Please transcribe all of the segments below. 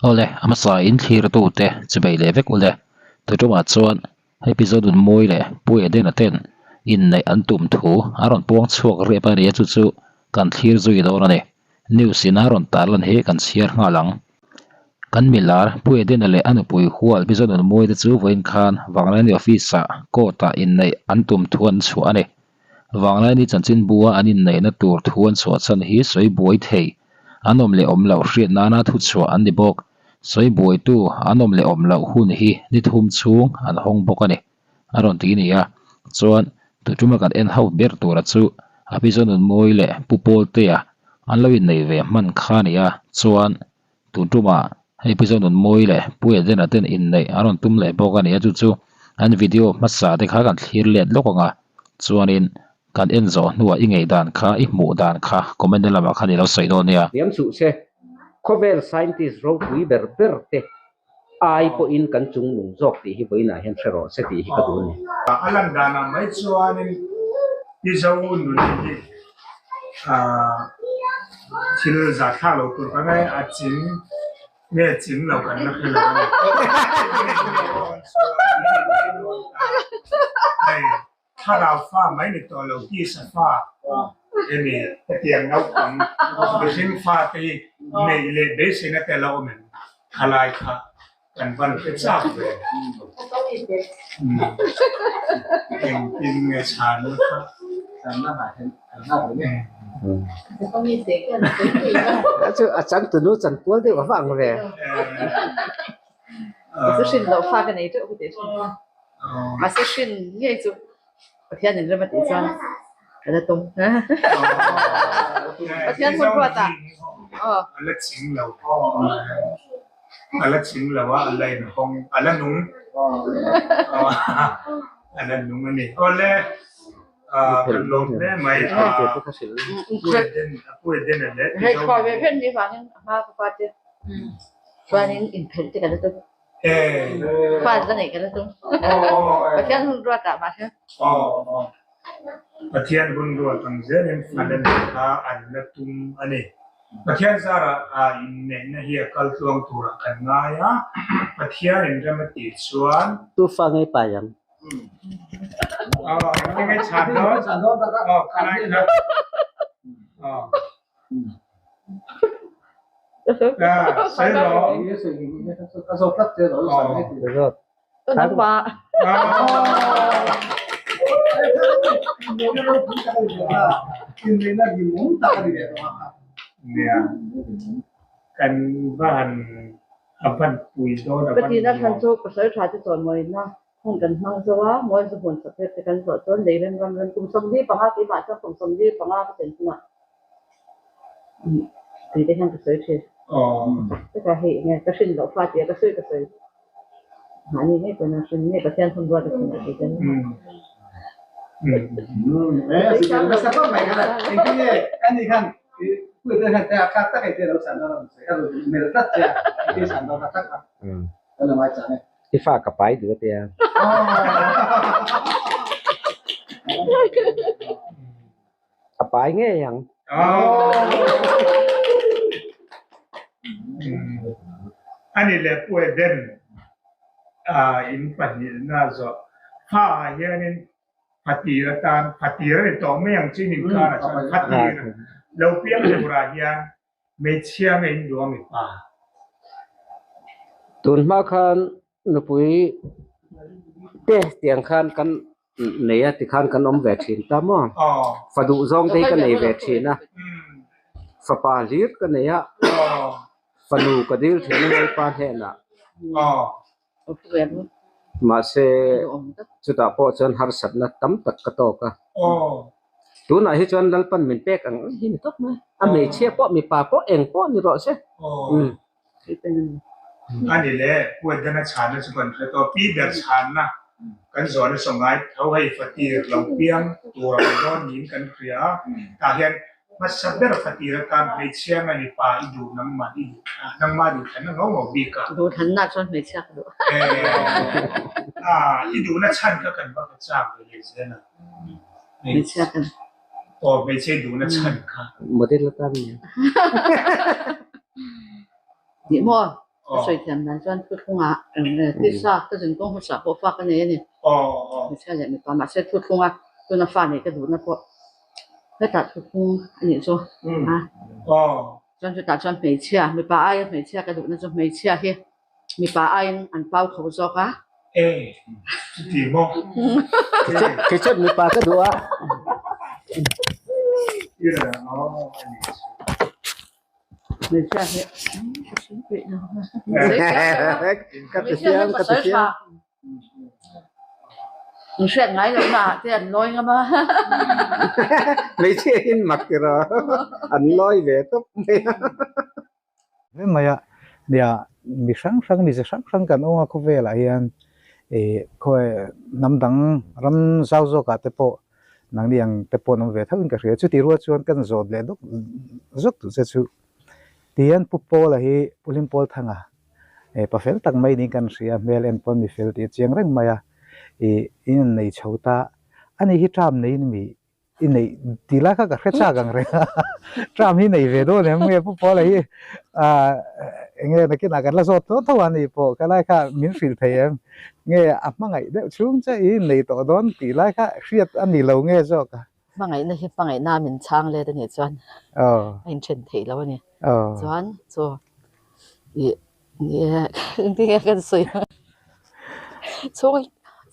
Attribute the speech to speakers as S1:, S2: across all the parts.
S1: Awle, a hmasa in thlirtute chubei leh vek ule. Tuṭumah chuan hei Pi Zonunmawii leh Pu Edena ten inneih an tum thu a rawn puang chhuak rep a nia chu chu kan thlir zui dawn a ni. News in a rawn tarlan hi kan chhiar nghal ang. Kan milar Pu Edena leh a nupui hual Pi Zonunmawii te chu vawiin khan Vanglaini office ah court ah inneih an tum thu an chhuah a ni. Vanglaini chanchinbua an inneihna tur thu an chhuah chhan hi sawi buai thei an awm leh awm loh hriat nana thu chhuah an ni bawk. Sawi buaitu an awm leh awm loh hun hi ni thum chhung an hawng bawk a ni, a rawn ti ni a. Chuan, tuṭuma kan en ho ber tura chu a pi Zonunmawi leh Pu Pawltea an lo innei ve hman kha a ni a. Chuan, tuṭuma hei Pi Zonunmawi leh Pu Edena ten inneih an rawn tum leh bawk a ni a, chu chu an video hmasa te kha kan thlir let lawk ang a. Chuanin, Kan en zawh hnuah i ngei dan kha, i hmuh dan kha comment na lamah khan i lo sawi dawn nia.
S2: Thiam suh se, khawvel scientist ropui ber ber te ai pawhin kan chung nung zawk tih hi vawiinah hian hre rawh se tih hi ka duh a ni.
S3: A lan danah mai chuanin i zo nun hi thil zahthlak lo tur ka ngai a ching nge ching lo kan la hre lo a ni. Thlarau fa mai ni tawh lo tisa fa emi hetiang naupang mihring fa te hi neih leh beiseina te a lo awm em? Thalai kha kan van hre chak ve. Engtin nge chhanna kha?
S2: Chu a changtunu chanpual deuh a va ang ve.
S4: Mahse hrin ngei chu Pathian in rem a tih chuan ka la tum. Pathian hun ruat ah.
S3: A la ching lo. A la ching lo a, a la inhawng, a la nung. A la nung a ni. Awle, kan lawm hle mai.
S4: Hei khawi ve ven ni vangin a hma ka pa te chuanin inphelh te ka la tum. Fa la neih ka la tum. Pathian hun ruat ah mahse.
S3: Pathian hun ruat ang zelin fa la neih kha an la tum a ni. Pathian zarah inneihna hi a kal tluang turah kan ngai a, Pathian in rem a tih chuan.
S2: Tu fa ngei pai ang.
S3: Aw, engtin nge chhan dawn? Aw, khalai kha. Aw. Kan van a van pui dawn a van
S4: Ka tihna chhan chu pasal tha te chawimawi na hun kan hmang zo a, mawi zu hmun chawphet te kan zawh chuan lei rem ram rem kum 45 keimah chuan kum 45 ka chen hunah tui te hian ka sawi thin. Chutah hei enge ka hrin loh fa tia ka sawi ka sawi mahni ngei pawhin a hrin ngei Pathian hun ruat a thin ka ti tel.
S2: I fa ka pai duh a tia. A pai ngei ang.
S3: Ani leh Pu Eden in pahnihna zawh fa ah hianin fatir atan fatir a ni tawh mai ang chin inkarah chuan fatir lo piang turah hian Hmeichhia nge in duh a mipa?
S2: Tun hma khan nupui te tiang khan kan nei a tikhan kan awm ve thin ta maw? Fa duh zawng te hi ka nei ve thin a, fapa hlir ka nei a, fanu ka dil thin a Lalpa hnenah. Mahse chutah pawh chuan harsatna tam tak ka tawk a. Tunah hi chuan Lalpan min pek ang hi ni tawp mai. A hmeichhia pawh mipa pawh eng pawh ni rawh se.
S3: A ni le, Pu Edena chhanna chu kan hre tawh. Pi ber chhanna kan zawhna saw ngai tho hei fatir lo piang tur a awm dawn niin kan hria a. Tah hian Hmasa ber fatir atan hmeichhia nge mipa i duh nangmah i duh a, nangmah duh thlanna ngau ngau bik a.
S4: Duh thlanna chuan hmeichhia ka duh.
S3: Eh, i duhna chhan kha kan va ka chak ve leh zel a.
S4: Hmeichhia ka duh.
S3: Aw, hmeichhia i duhna chhan kha.
S2: Model atan nia.
S4: Nih maw? Ka sawi thiam dan chuan thuthlunga tisa ka zinkawng hmasa pawh fa ka nei a ni. Hmeichhia leh mipa mahse thuthlunga tuna fa neih ka duhna pawh hetah thuthlung a nih chu a. Chuan chutah chuan hmeichhia mipa aia hmeichhia ka duhna chu hmeichhia hi mipa aiin an pau kho zawk a.
S2: Kei chuan mipa ka duh a. Ka ti siam ka ti siam.
S4: Hriat ngai loh na ah te an lawi ngam a.
S2: Hmeichhia in mak ti rawh an lawi ve tawp mai a.
S5: Ve mai a, nia mi hrang hrang mize hrang hrang kan awm a khawvel ah hian ih khawi hnam dang ram zau zawk ah te pawh nangni ang te pawh an awm ve tho in ka hria chutih rual chuan kan zawt leh dawk zawk duh che chu tihian Pu Pawla hi Pu Hlimpawlthanga eh pa fel tak mai niin kan hria hmel en pawn mi fel tih a chiang reng mai a ih in an nei chho ta ani hi term neiin mi I neih tih lai kha ka hre chak ang reng a, tram hi nei ve dawn em nge Pu Pawla hi eng nge nakinah kan la zawt tho tho a ni pawh ka lai kha min hrilh thei em nge a hmangaih deuh chhung che i nei tawh dawn tih lai kha hriat a ni lo nge zawk a.
S4: Hmangaihna hi hmangaihna min chhang let a nih chuan a inthen theih lo a ni. Chuan chu ih ni e engtin nge kan sawi ang chhung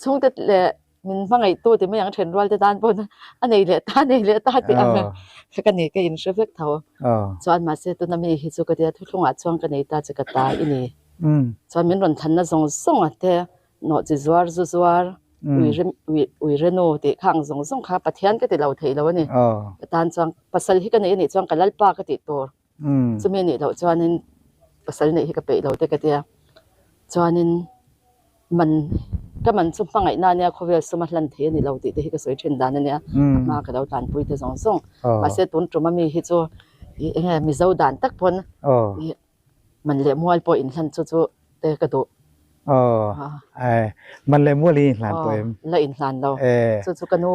S4: chhungte leh Min hmangaihtu ti mai ang then rual te tan pawn a nei leh ta nei leh ta tih ang ka ni ka inhre vek tho. Chuan mahse tuna mi hi chu ka tia thuthlungah chuan ka nei ta che ka ta i ni. Chuan min rawn thlanna zawng zawng a te nawh chi zuar zu zuar ui ui renu tih kha ang zawng zawng kha Pathian ka ti lo theih lo a ni. Ka tan chuan pasal hi ka nei a nih chuan ka Lalpa ka tih tur. Chumi nih loh chuanin pasal neih hi ka peih lo te ka tia. Chuanin man ka man chu hmangaihna ania khawvel suma hlan thei a ni lo tih te hi ka sawi thin dan ania. A hma ka lo tanpui te zawng zawng. Mahse tun tum ami hi chu ih enge Mizo dan tak pawn ih man leh mual pawh inhlan chu chu te ka duh.
S5: Man leh mual hi inhlan tawh em?
S4: La inhlan lo. Chu chu ka nu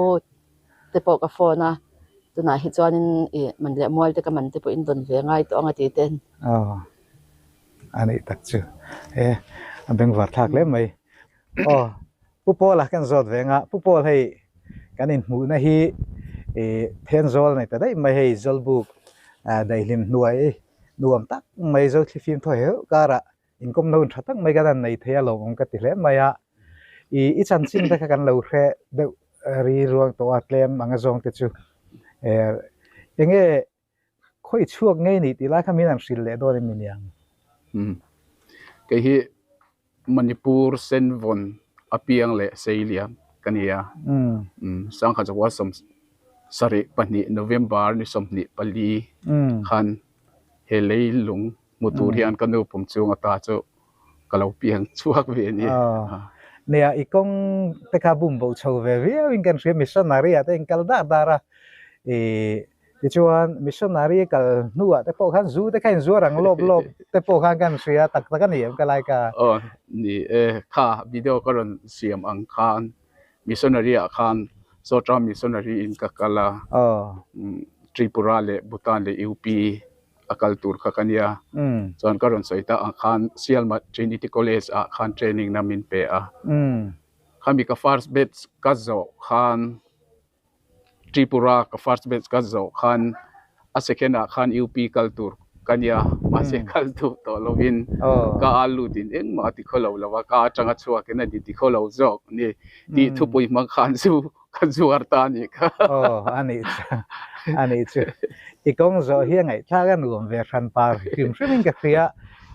S4: te pawh ka phone a, tunah hi chuanin ih man leh mual te ka man te pawh in dawn ve ngai tawh ang a ti ten.
S5: Aw, a nih tak chu. E, a bengvar thlak hle mai. Aw, Pu Paul-a kan zawt ve anga, Pu Paul hei kan inhmuhna hi ih Thenzawl nei ta daih mai hei Zawlbuk daihlim hnuai nuam tak mai Zothlifim thaw heuh karah Inkawm lo tha tak mai kan han nei thei a lawmawm ka ti hle mai a. I i chanchin te kha kan lo hre deuh ri ruang tawh a tlem anga zawng te chu. Enge khawi chhuak ngei ni tih lai kha min han hrilh leh dawn em ni ang?
S6: Umm. Kei hi Manipur Senvawn apiang leh Seilian ka ni a. Umm. Sangha Chakua 72 November ni 24 khan he leilung Hmu tur hian ka nu pum chung ata chu ka lo piang chhuak ve a ni.
S5: Nia, i kawng te kha bum bo chho ve viau in kan hria missionary ah te in kal dar dar a. I tichuan missionary kal hnuah te pawh khan zu te kha in zuar ang lawp lawp te pawh khan kan hria tak tak a ni em ka lai ka.
S6: Aw ni e, kha video ka rawn siam ang khan missionary ah khan Sawtra missionary in ka kal a, Tripura leh Bhutan leh UP a kal tur kha ka nia. Chuan ka rawn sawi ta ang khan Sialma Trinity College ah khan training na min pe a. Khami ka first batch ka zawh khan Tripura ka first batch ka zawh khan a second ah khan UP kal tur ka nia. Mahse kal duh tawh lovin ka a lut in engmah a ti khaw lo lo a, ka atanga chhuak in a ni ti khaw lo zawk a ni tih thupui hmang khan chu Ka zuar ta a nih kha.
S5: Aw, a nih chu, a nih chu. I kawng zawh hi a ngaihthlak a nuam ve hran par hrim hrimin ka hria.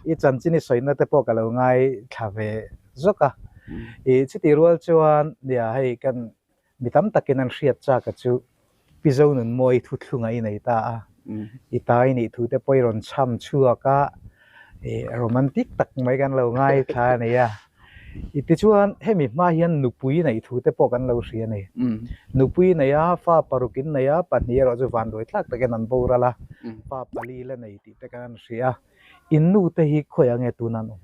S5: I chanchin i sawina te pawh ka lo ngaithla ve zawk a. I chutih rual chuan nia hei kan mi tam takin an hriat chak a chu Pi Zonunmawi thuthlunga i nei ta a. I ta i nih thu te pawh i rawn chham chhuak a, i romantic tak mai kan lo ngaithla a nia. I tichuan hemi hma hian nupui neih thu te pawh kan lo hria a ni. Nupui nei a, fa paruk in nei a, pahnih erawh chu vanduai thlak takin an boral a, fa pali la nei tih te kan han hria a. In nu te hi khawiah nge tuna an awm?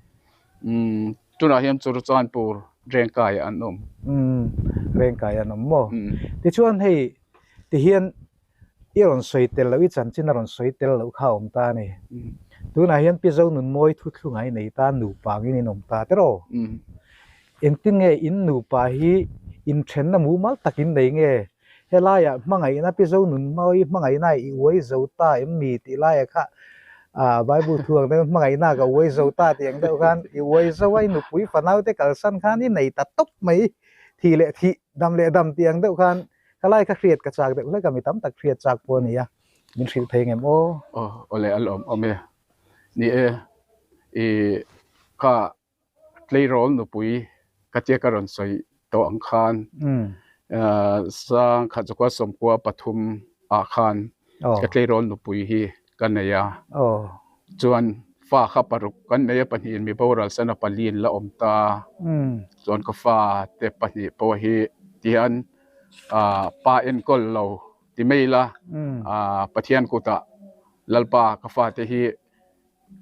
S6: Umm, tunah hian Churachandpur Rengkai an awm.
S5: Umm, Rengkai an awm maw? Tichuan hei tihian I rawn sawi tel loh, i chanchin a rawn sawi tel loh kha a awm ta a ni. Tunah hian Pi Zonunmawi thuthlunga i nei ta nupa angin in awm ta tiraw? Engtin nge in nupa hi inthenna mumal tak in nei nge? Helaiah hmangaihna Pi Zonunmawi hmangaihna i uai zo ta em mi tih laiah kha Bible thu ang deuh hmangaihna ka uai zo ta tih ang deuh khan i uai zo a, i nupui fanaute kalsan khan i nei ta tawp mai thih leh thih dam leh dam tih ang deuh khan ka lai kha hriat ka chak deuh hlek a, mi tam tak hriat chak pawh a ni a. Min hrilh thei ngem aw?
S6: Aw, awle a lawm awm e. Ni e, i kha tleirawl nupui ka tia ka rawn sawi tawh ang khan sangkhat zakua sawmkua pathum ah khan ka tleirawl nupui hi ka nei a. Chuan fa kha paruk kan nei a, pahnihin mi boral sana paliin la awm ta. Chuan ka fa te pahnih pawh hi tihian pa enkawl lo Ti mai ila, Pathian kutah Lalpa ka fate hi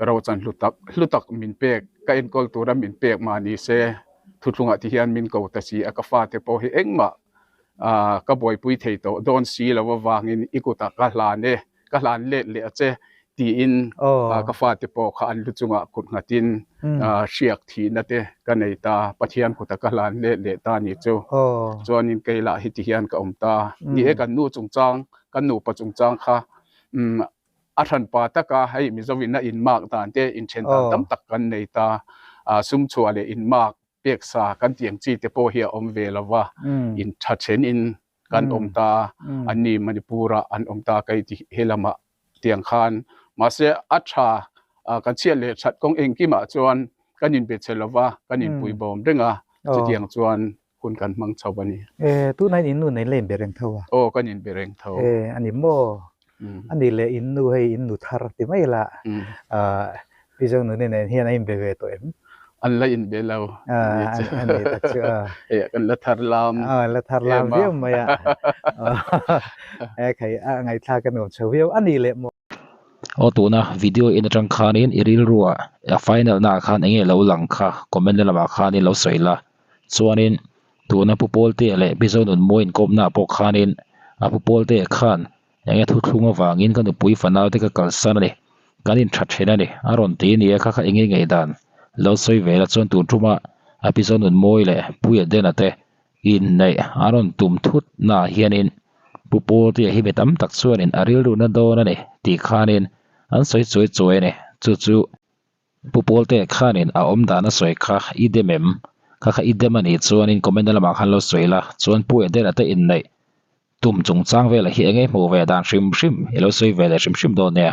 S6: rochan hlu tak hlu tak min pek, ka enkawl tura min pek mah ni se, thuthlungah ti hian min ko ta si a, ka fate pawh hi engmah ka buaipui thei tawh dawn si lo avangin i kutah ka hlan e, ka hlan let leh a che tiin ka fate pawh kha an lu chungah kut nghatin hriak thihna te ka nei ta, Pathian kuta ka hlan let leh ta ni chu. Chuanin kei lah hi ti hian ka awm ta. Ni e kan nu chungchang, kan nupa chungchang kha a hranpa taka hei Mizoin a inmark dan te inthen dan tam tak kan nei ta, sum chhuah leh inmark peksa kan tih ang chi te pawh hi a awm ve lo va, intha thenin kan awm ta, an ni Manipur-ah an awm ta kei ti he lamah tiang khan mahse a tha kan chhiat leh that kawng engkimah chuan kan inbe che lo va, kan inpui bawm reng a, chutiang chuan hun kan hmang chho a ni.
S5: E, tunah hian in nu nen la inbe reng tho a?
S6: Aw, kan inbe reng tho.
S5: E, a ni maw? A ni leh in nu hei in nu thar ti mai la, Pi Zonuni nen hian a inbe ve tawh em?
S6: An la inbe lo.
S5: A ni tak chu a.
S6: Hei kan la thar lam
S5: A la thar lam viau mai a. E khai a ngaihthlak a nuam chho viau a ni leh maw.
S1: Aw tuna video en atang khanin i rilru ah a final na ah khan enge lo lang kha comment na lamah khanin lo sawi la chuanin tuna Pu Pawltea leh Pi Zonunmawi inkawpna ah pawh khanin a Pu Pawltea khan Enge thuthlung avangin ka nupui fanau te ka kalsan a ni, kan intha then a ni, a rawn ti a ni a, kha kha enge ngaihdan lo sawi ve la chuan tun thuma a pi zawn Nunmawi leh Pu Edena te inneih a rawn tum thut naah hianin Pu Pawltea hi mi tam tak chuanin a rilruhna dawn a ni tih khanin an sawi chuai chuai a ni, chu chu Pu Pawltea khanin a awm dan a sawi kha i dem em? Kha kha i dem a nih chuanin comment na lamah khan lo sawi la, chuan Pu Edena te inneih tum chungchang velah hi enge hmuh ve dan hrim hrim i lo sawi ve leh hrim hrim dawn nia.